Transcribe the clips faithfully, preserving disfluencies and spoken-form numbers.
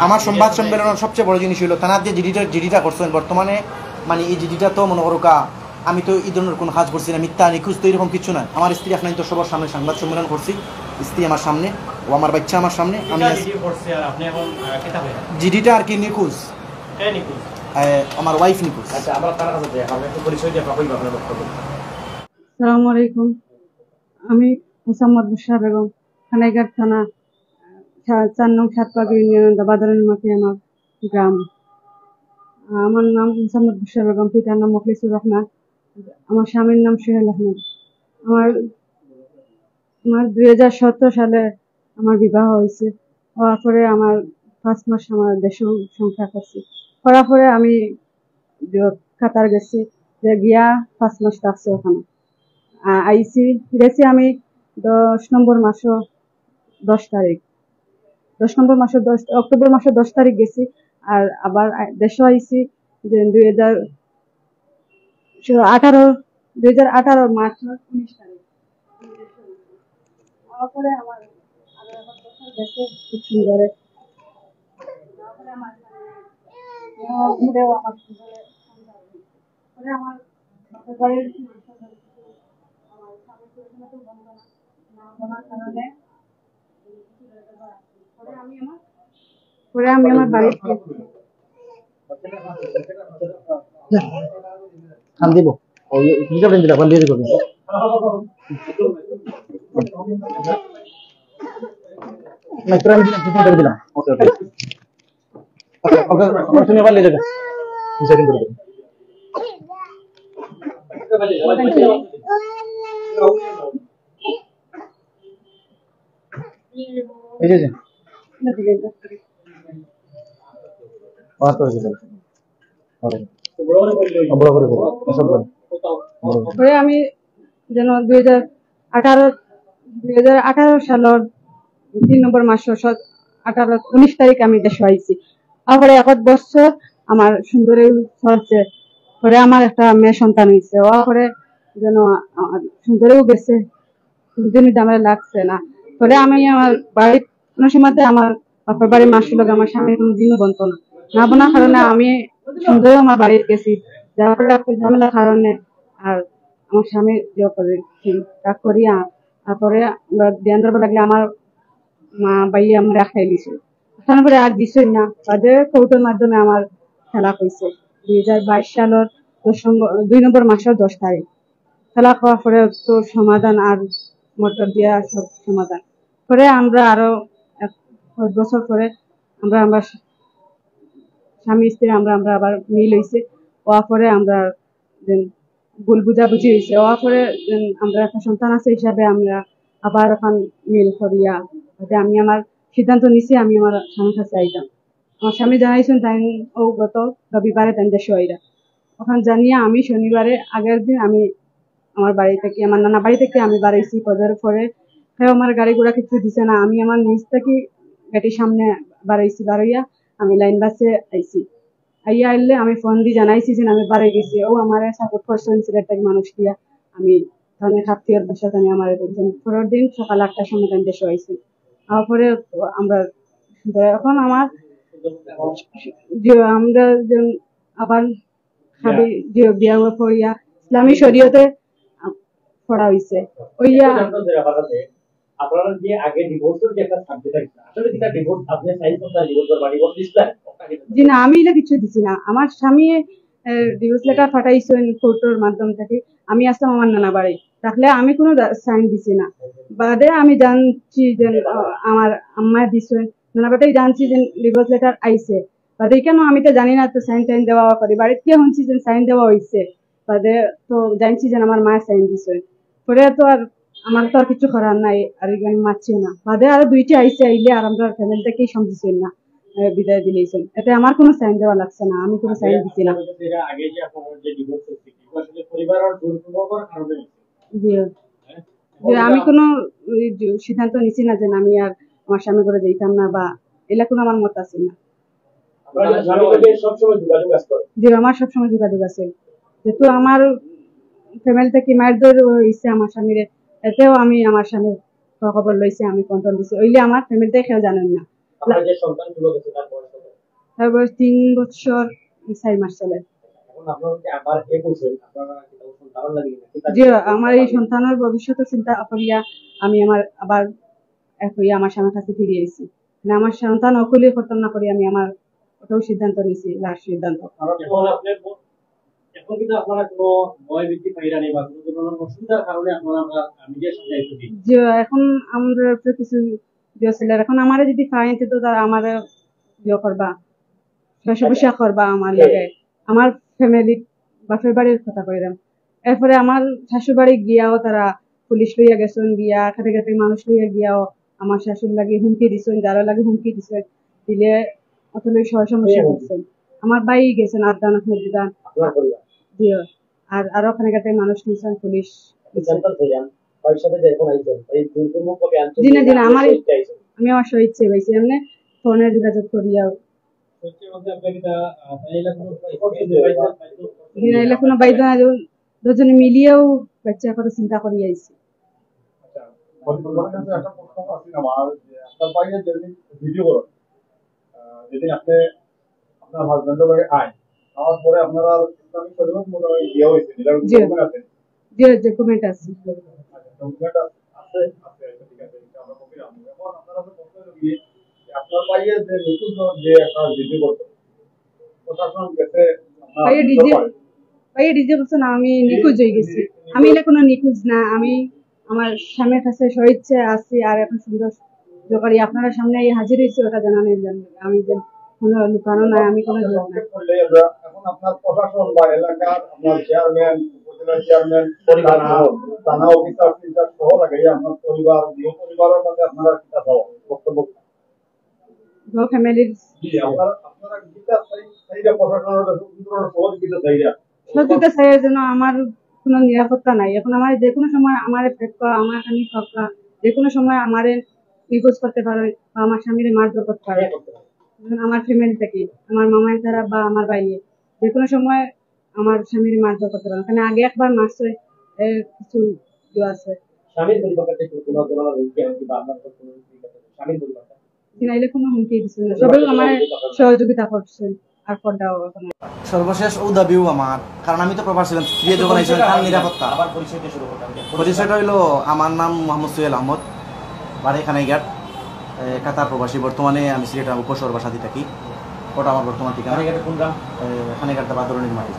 আমার সংবাদ সম্মেলনের সবচেয়ে বড় জিনিস হইলো, তারা যে জিডিটা জিডিটা করছেন বর্তমানে, মানে, এই জিডিটা তো মনে করো কা, আমি তো এই ধরনের কোনো কাজ করছি না, মিথ্যা নিখোঁজ তো এরকম কিছু নাই। আমার স্ত্রী আপনার তো সবার সামনে সংবাদ সম্মেলন করছি, স্ত্রী আমার সামনে, ও আমার বাচ্চা আমার সামনে, আমি আছি। জিডিটা আর কি নিখোঁজ। আমার ওয়াইফ নিখোঁজ। আচ্ছা, আমরা তার কাছে যাই, আমরা একটু পরিচয় দিয়ে আপনার বক্তব্য। আসসালামু আলাইকুম, আমি মোসাম্মদ বুশরা বেগম, কানাইঘাট থানা, চা-, চার নং সাতপাক ইউনিয়ন, দাবাদরন মাটি আমার গ্রাম। আমার নাম মোসাম্মদ বুশরা বেগম, পিতার নাম মুখলিসুর রহমান, আমার স্বামীর নাম সোহেল আহমেদ। আমার, আমার দুই হাজার সতেরো সালে আমার বিবাহ হয়েছে। হওয়ার পরে আমার পাঁচ মাস আমার দেশে সংসার করছি। করার পরে আমি যে কাতার গেছি, যে গিয়া পাঁচ মাস থাকছে ওখানে। আ-, আইছি, গেছি আমি দশ নম্বর মাসও দশ তারিখ, দশ নম্বর মাসের দশ, অক্টোবর মাসের দশ তারিখ গেছি। আর আবার আ-, দেশও আইছি যে দুই হাজার আঠারো, দুই হাজার আঠারো মার্চ উনিশ তারিখ। আমার পরে আমার আরো এক বছর গেছে খুব সুন্দরে। তারপরে আমার ঘুরেও আমার সুন্দরে পরে আমার বাপের বাড়ির আমার স্বামীর পরিচয় তো বন্ধ না, না বলার কারণে পরে আমি আমার, পরে আমি আমার বাড়িতে কান দিব। ওই হিসাব দিন দিলাম, দিয়ে দিবেন। না, তোরা আমি দিলাম, তুই করে দিলাম। ওকে, ওকে। আচ্ছা, ওকে, ওকে, তুমি আবার নিয়ে যাবে। হিসাব দিন করে দেবো। এই যে, যে। আমার তো হয়েছে, তাহলে। ওকে। বড় করে বলো, এসব বলো। বড় করে। পরে আমি যেন দুই হাজার আঠারো, দুই হাজার আঠারো সালের তিন নম্বর মাস, স-, আঠারো, উনিশ তারিখ আমি দেশে আইছি। তারপরে এক বছর আমার সুন্দরে চলছে। পরে আমার একটা মেয়ে সন্তান হয়েছে। ওর পরে যেন আমার সুন্দরেও গেছে। কোনোদিনই ঝামেলা লাগছে না। পরে আমি আমার বাড়ির কোনো সময়তে আমার বাপের বাড়ির মাসির লগে আমার স্বামী কোনোদিনও বনতো না। না বনার কারণে আমি সুন্দরে আমার বাড়িত গেছি। যাওয়ার পরে একটা ঝামেলার কারণে আর আমার স্বামী ইয়ে করে, রাগ করিয়া, তারপরে আমরা ধ্যান ধরবার লাগলে আমার মা বাইয়ে আমার রাখাই দিছে। ওখানে পরে আর দিছে না, বাদে কোর্টের মাধ্যমে আমার তালাক হয়েছে। দুই হাজার বাইশ সালের দশ নম্বর, দুই নম্বর মাসের দশ তারিখ। তালাক হওয়ার পরে তো সমাধান আর মোটর দিয়া সব সমাধান। পরে আমরা আরো এক, কয়েক বছর পরে আমরা, আমরা স্বামী স্ত্রী আমরা, আমরা আবার মিল হইছে। হওয়ার পরে আমরা যে ভুল বুঝাবুঝি হইছে, হওয়ার পরে যে আমরা একটা সন্তান আছে হিসাবে আমরা আবার এখন মিল করিয়া, যাতে আমি আমার সিদ্ধান্ত নিছি, আমি আমার স্বামীর কাছে আইতাম। আমার স্বামী জানাইছেন তাই ও গত রবিবারে তাই দেশে আইরা। ওখান জানিয়া আমি শনিবারে আগের দিন আমি আমার বাড়ি থেকে, আমার নানা বাড়ি থেকে আমি বাড়াইছি। পরে পরে কেউ আমার গাড়ি ঘোড়া কিছু দিছে না। আমি আমার নিজ থেকে গেটের সামনে বাড়াইছি, বাড়াইয়া আমি লাইন বাসে আইছি। আইয়া আইলে আমি ফোন দিয়ে জানাইছি যে আমি বাড়ি গেছি। ও আমার সাপোর্ট করছেন সিলেট থেকে মানুষ দিয়া। আমি তাহলে খাতির বাসা তাহলে আমার একজন পরের দিন সকাল আটটার সময় তাই দেশে আইছি। তারপরে আমরা এখন আমার যে আমরা যে আবার হাবি যে বিয়া পড়িয়া ইসলামী শরীয়তে পড়া হইছে। ওইয়া আপনারা যে আগে ডিভোর্সের যে একটা সাবজেক্ট আছে, আসলে কিতা ডিভোর্স আপনি সাইন করতে ডিভোর্স বা ডিভোর্স দিছিলেন? জি না, আমি এটা কিছু দিছি না। আমার স্বামী ডিভোর্স লেটার পাঠাইছেন কোর্টের মাধ্যম থেকে। আমি আসলাম আমার নানা বাড়ি, তাহলে আমি কোনো সাইন দিছি না। বাদে আমি জানছি যে আহ, আমার আম্মা দিছেন, নানা বাড়ি জানছি যে ডিভোর্স লেটার আইছে। বাদে কেন আমি তো জানি না, তো সাইন টাইন দেওয়া করি, বাড়িতে গিয়ে শুনছি যে সাইন দেওয়া হইছে। বাদে তো জানছি যে আমার মায়ের সাইন দিছে। পরে তো আর আমার তো আর কিছু করার নাই, আর এখানে মারছি না। বাদে আরো দুইটা আইছে, আইলে আর আমরা ফ্যামিলি থেকেই সমঝিছেন না, আহ, বিদায় দিলেইছেন। এতে আমার কোনো সাইন দেওয়া লাগছে না, আমি কোনো সাইন দিছি না। আগে যে আপনার যে ডিভোর্স হচ্ছে, কি আসলে পরিবার আর দূর সম্পর্কর কারণে হচ্ছে? জি। যে আমি কোনো ওই যে সিদ্ধান্ত নিছি না যে আমি আর আমার স্বামী করে যাইতাম না বা এলা কোনো আমার মত আছে না। আপনার স্বামীর লগে সবসময় যোগাযোগ আছে? জি, আমার সবসময় যোগাযোগ আছে। যেহেতু আমার ফ্যামিলি থেকে মারধর হইছে আমার স্বামীরে, এতেও আমি আমার স্বামীর খবর লইছি, আমি কন্ট্রোল দিছি। ওইলে আমার ফ্যামিলিতে কেউ জানেন না। আপনার যে সন্তানগুলো গেছে, তার বয়স কত? তার বয়স তিন বছর চার মাস চলে। এখন আপনারা যে আবার এ করছেন, আপনারা কি তাও সন্তান লাগে না? জি, আমার এই সন্তানের ভবিষ্যতের চিন্তা করিয়া আমি আমার আবার এক হইয়া আমার স্বামীর কাছে ফিরে আইছি। মানে, আমার সন্তান অকলে করতাম না করি আমি আমার ওটাও সিদ্ধান্ত নিছি, লাস্ট সিদ্ধান্ত। এখন আপনার ব-, এখন কিন্তু আপনারা কোনো ভয় ভীতি পাইরা নেই বা কোনো ধরনের অসুবিধার কারণে আপনারা আমরা মিডিয়ার সামনে এসে দিন। যে এখন আমরা তো কিছু দিয়েছিল, এখন আমারে যদি পাইন তো তারা আমারে ইয়ে করবা, সমস্যা করবা আমার লগে, আমার ফ্যামিলি, বাপের বাড়ির কথা কইলাম। এরপরে আমার শ্বশুর বাড়ি গিয়াও তারা পুলিশ লইয়া গেছেন, গিয়া কাটে কাটে মানুষ লইয়া গিয়াও আমার শাশুড়ি লাগি হুমকি দিছেন, যারা লাগি হুমকি দিছেন, দিলে অত লই সহ সমস্যা করছেন। আমার ভাই গেছেন আদান আপনার দিদান, আপনার পরিবার? জি, আর আরো ওখানে কাটে মানুষ নিছেন পুলিশ। জানতাম চাইলাম, ভাইয়ের সাথে যে এখন আইছেন, এই দুর্গম কবে আনছেন? জি না, জি না, আমার স্বেচ্ছায় আইছেন? আমি আমার স্বেচ্ছায় পাইছি, এমনি ফোনে যোগাযোগ করিয়া। স্বেচ্ছায় বলতে আপনাকে তা, আহ, তাই এলাকা কোনো জি না, এলা কোনো বাইদ্য না, দুজনে মিলিয়েও বাচ্চা কথা চিন্তা করিয়া আইছি। আচ্ছা, আপনার কাছে একটা প্রশ্ন আছে আমার, যে আপনার ভাইয়ে যেদিন ভিডিও করেন, আহ, যেদিন আপনি আপনার হাজবেন্ডের লগে আইন, আমার পরে আপনারা ইসলামিক শরীয়ত মোতাবেক বিয়া হয়েছে, এটা জি। ডকুমেন্ট আছে? জি, ডকুমেন্ট আছে। আচ্ছা, ডকুমেন্ট আছে, আছে, আচ্ছা, ঠিক আছে, এটা আমরা কপি রাখবো। এখন আপনারা তো প্রশ্ন হলো কি, যে আপনার ভাইয়ে যে নিখোঁজ হওয়ার যে একটা ভিডিও করতো, প্রশাসন গেছে আপনার ভাইয়ে ভিতর ডিজে করে। ভাইয়ে ডিজে বলছে না, আমি নিখোঁজ হয়ে গেছি। আমি এটা কোনো নিখোঁজ না, আমি আমার স্বামীর কাছে স্বেচ্ছায় আছি, আর এখন সুন্দর জোগাড়ি আপনারা সামনে এই হাজির হয়েছি, ওটা জানানোর জন্য। আমি যে কোনো লুকানো না, আমি কোনো জোর না। সংক্ষেপ করলে আমরা এখন আপনার প্রশাসন বা এলাকার আপনার চেয়ারম্যান, উপজেলা চেয়ারম্যান, পরিবার থানা, থানা অফিসার, টিচার সহ লাগাইয়া আপনার পরিবার, গৃহ পরিবারের মধ্যে আপনারা কিতা চাও বক্তব্য? গো ফ্যামিলির জি, আপনারা, আপনারা কিতা চাই, চাইরা প্রশাসনের কাছে কোন ধরনের সহযোগিতা চাইরা? সহযোগিতা চাই যেন আমার কোনো নিরাপত্তা নাই। এখন আমার যে কোনো সময় আমার ফেক্কা, আমার আমি ফেক্কা, যে কোনো সময় আমারে নিখোঁজ করতে পারে বা আমার স্বামীরে মারধর করতে পারে। যেমন আমার ফ্যামিলি থেকে, আমার মামাই তারা বা আমার ভাইয়ে, যে কোনো সময় আমার স্বামীরে মারধর করতে পারে। কারণ আগে একবার মারছে, এর কিছু ইয়ে আছে। স্বামীর পরিবার থেকে কোনো ধরনের হুমকি আনছি বা আপনার কোনো হুমকি আছে? স্বামীর পরিবার থেকে? জি না, এরকম হুমকি দিচ্ছেন না, সবাই আমার সহযোগিতা করছেন। আর কোনটাও এখন সর্বশেষ ও দাবিও আমার, কারণ আমি তো প্রবাসী ছিলাম, স্ত্রী যখন আইসেন তার নিরাপত্তা। আবার পরিচয়টা শুরু করতাম। পরিচয়টা হইলো, আমার নাম মোহাম্মদ সোহেল আহমদ, বাড়ি খানাইঘাট, এ, কাতার প্রবাসী। বর্তমানে আমি সিলেট উপশহর বাসাদি থাকি। ওটা আমার বর্তমান ঠিকানা। খানাইঘাটের কোন গ্রাম? এ, খানাইঘাট দাবাদরনির মাটি।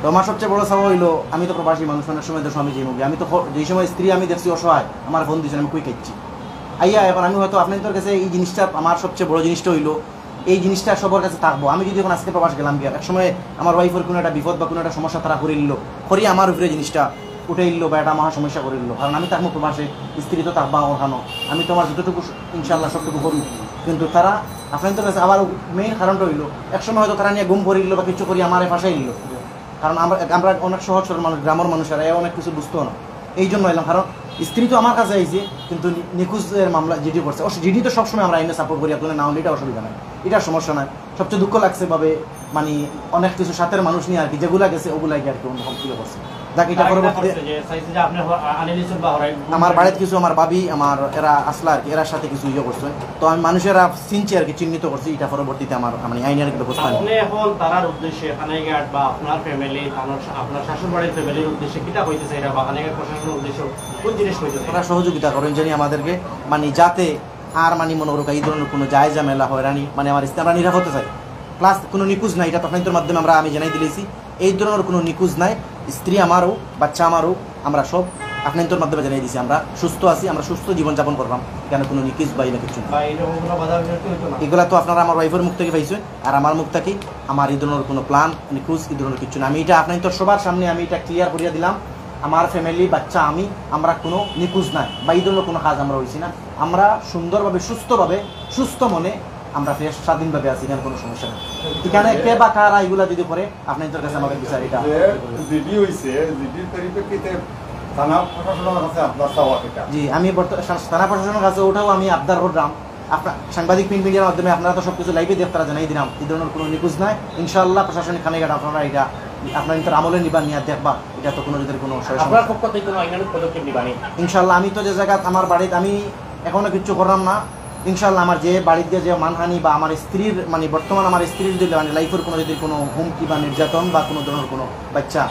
তো আমার সবচেয়ে বড় চাওয়া হইলো, আমি তো প্রবাসী মানুষ, অনেক সময় দেশে আমি যাই মুখে। আমি তো হ-, যেই সময় স্ত্রী আমি দেখছি অসহায়, আমার ফোন দিয়েছেন, আমি কই খাইছি। আইয়া এখন আমি হয়তো আপনার কাছে এই জিনিসটা, আমার সবচেয়ে বড় জিনিসটা হইলো, এই জিনিসটা সবার কাছে থাকবো। আমি যদি এখন আজকে প্রবাস গেলাম গিয়া, এক সময় আমার ওয়াইফের কোনো একটা বিপদ বা কোনো একটা সমস্যা তারা করিল, করি আমার উপরে জিনিসটা উঠাইল বা একটা মহা সমস্যা করিল, কারণ আমি থাকবো প্রবাসে, স্ত্রী তো থাকবা আমার খানো, আমি তো আমার যতটুকু ইনশাল্লাহ সবটুকু করবো। কিন্তু তারা আপনার কাছে আবার মেইন কারণটা হইলো, এক সময় হয়তো তারা নিয়ে ঘুম করিল বা কিছু করি আমার ফাঁসাই দিল। কারণ আমরা, আমরা অনেক সহজ সরল মানুষ, গ্রামের মানুষ, আর এ অনেক কিছু বুঝতো না, এই জন্য এলাম। কারণ স্ত্রী তো আমার কাছে আইছে, কিন্তু নি-, নিখোঁজের মামলা জিডি করছে। অবশ্য জিডি তো সবসময় আমরা আইনে সাপোর্ট করি, আপনাদের না হলে এটা অসুবিধা নাই, এটা সমস্যা নাই। সবচেয়ে দুঃখ লাগছে ভাবে, মানে, অনেক কিছু সাথের মানুষ নিয়ে আর কি, যেগুলা গেছে ওগুলাই কি আর কি অন্যরকম ফিল করছে। যাক, এটা পরবর্তীতে যে চাইছে যে আপনি হ-, আ-, আনিলিসন বা হরাই আমার বাড়িতে কিছু আমার ভাবি, আমার এরা আসলা আর কি, এরার সাথে কিছু ইয়ে করছে। তো আমি মানুষেরা চিনছি আর কি, চিহ্নিত করছি। এটা পরবর্তীতে আমার মানে আইনের ব্যবস্থা নেব। আপনি এখন তারার উদ্দেশ্যে খানাইঘাট বা আপনার ফ্যামিলি, আপনার শা-, আপনার শ্বশুর বাড়ির ফ্যামিলির উদ্দেশ্যে কিতা কইতে চাইরা বা খানাইঘাট প্রশাসনের উদ্দেশ্যে কোন জিনিস কইতে চাইরা? তারা সহযোগিতা করেন যেন আমাদেরকে, মানে, যাতে আর মানে মনে করুক এই ধরনের কোনো যায় ঝামেলা, হয়রানি, মানে আমার স্ত্রী, আমরা নিরাপদে চাই। প্লাস কোনো নিখোঁজ নাই, এটা তদন্তের মাধ্যমে আমরা, আমি জানাই দিলেছি, এই ধরনের কোনো নিখোঁজ নাই। স্ত্রী আমারও, বাচ্চা আমারও, আমরা সব আপনাদের মাধ্যমে জানিয়ে দিছি, আমরা সুস্থ আছি, আমরা সুস্থ জীবনযাপন করলাম, এখানে কোনো নিখোঁজ বা এগুলো কিছু নেই। বা এইরকম কোনো বাধা বিপত্তি হইতো না? এগুলা তো আপনারা আমার ওয়াইফের মুখ থেকে পাইছেন, আর আমার মুখ থেকে আমার এই ধরনের কোনো প্ল্যান, নিখোঁজ, এই ধরনের কিছু না। আমি এটা আপনাদের সবার সামনে আমি এটা ক্লিয়ার করিয়া দিলাম, আমার ফ্যামিলি, বাচ্চা, আমি, আমরা কোনো নিখোঁজ নাই বা এই ধরনের কোনো কাজ আমরা হইছি না। আমরা সুন্দরভাবে, সুস্থভাবে, সুস্থ মনে আমরা ফ্রেশ, স্বাধীনভাবে আছি, এখানে কোনো সমস্যা নেই। এখানে কে বা কারা এগুলা যদি করে, আপনাদের কাছে আমাদের বিচার এটা। যে জিডি হইছে, জিডির পরিপ্রেক্ষিতে থানা প্রশাসনের কাছে আপনার চাওয়া কিতা? জি, আমি বর্ত-, সা-, থানা প্রশাসনের কাছে ওটাও আমি আবদার করলাম। আপনার সাংবাদিক প্রিন্ট মিডিয়ার মাধ্যমে আপনারা তো সবকিছু লাইভে দেখতারা জানাই দিলাম, এই ধরনের কোনো নিখোঁজ নাই। ইনশাআল্লাহ প্রশাসনিক খানাইঘাট আপনারা এটা আপনাদের আমলে নিবা, নিয়ে দেখবা, এটা তো কোনো যদি কোনো সমস্যা আপনার পক্ষ থেকে কোনো আইনানুগ পদক্ষেপ নিবা নি? ইনশাআল্লাহ। আমি তো যে জায়গা আমার বাড়িতে আমি এখনো কিচ্ছু করলাম না, ইনশাআল্লাহ, আমার যে বাড়িত গিয়া যে মানহানি বা আমার স্ত্রীর, মানে, বর্তমান আমার স্ত্রীর যদি, মানে, লাইফর কোনো যদি কোনো হুমকি বা নির্যাতন বা কোনো ধরনের কোনো বাচ্চা,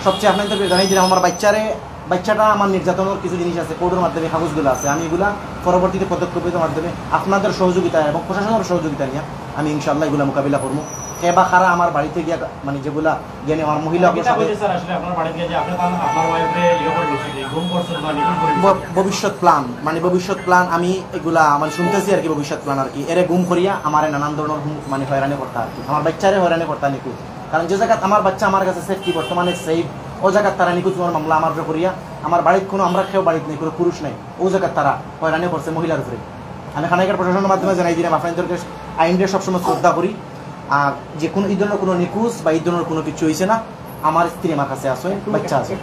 সবচেয়ে আপনাদেরকে জানাই দিলাম, আমার বাচ্চারে, বাচ্চাটা আমার নির্যাতনের কিছু জিনিস আছে, কোর্টের মাধ্যমে কাগজগুলো আছে, আমি এগুলা পরবর্তীতে পদক্ষেপের মাধ্যমে আপনাদের সহযোগিতা এবং প্রশাসনের সহযোগিতা নিয়ে আমি ইনশাআল্লাহ এগুলা মোকাবিলা করবো। কে বা কারা আমার বাড়িতে গিয়া, মানে, যেগুলা, মানে, আমার মহিলা কিতা অগ্রসর কইছে স্যার, আসলে আপনার বাড়িতে গিয়া যে আপনি তো আপনার ওয়াইফরে ইয়ে করে দিয়েছেন, যে গুম করছেন বা নিখোঁজ করে দিয়েছেন। ভ-, ভবিষ্যৎ প্ল্যান, মানে, ভবিষ্যৎ প্ল্যান আমি এগুলা, মানে, শুনতেছি আর কি, ভবিষ্যৎ প্ল্যান আর কি। এরে গুম করিয়া আমারে নানান ধরনের হুম-, মানে, হয়রানি করতা আর কি, আমার বাচ্চারে হয়রানি করতা নিখোঁজ। কারণ যে জায়গাত আমার বাচ্চা আমার কাছে সেফটি, বর্তমানে সেফ, ও জায়গাত তারা নিখোঁজ হওয়ার মামলা আমার উপরে করিয়া, আমার বাড়িত কোনো, আমরা কেউ বাড়িত নেই, কোনো পুরুষ নাই, ও জায়গাত তারা হয়রানি করছে মহিলার উপরে। আমি কানাইঘাট প্রশাসনের মাধ্যমে জানাই দিলাম, আপনাদেরকে আইনরে সবসময় শ্রদ্ধা করি। আর যে কোনো এই ধরনের কোনো নিখোঁজ বা এই ধরনের কোনো কিছু হয়েছে না, আমার স্ত্রী আমার কাছে আছে, বাচ্চা আছে।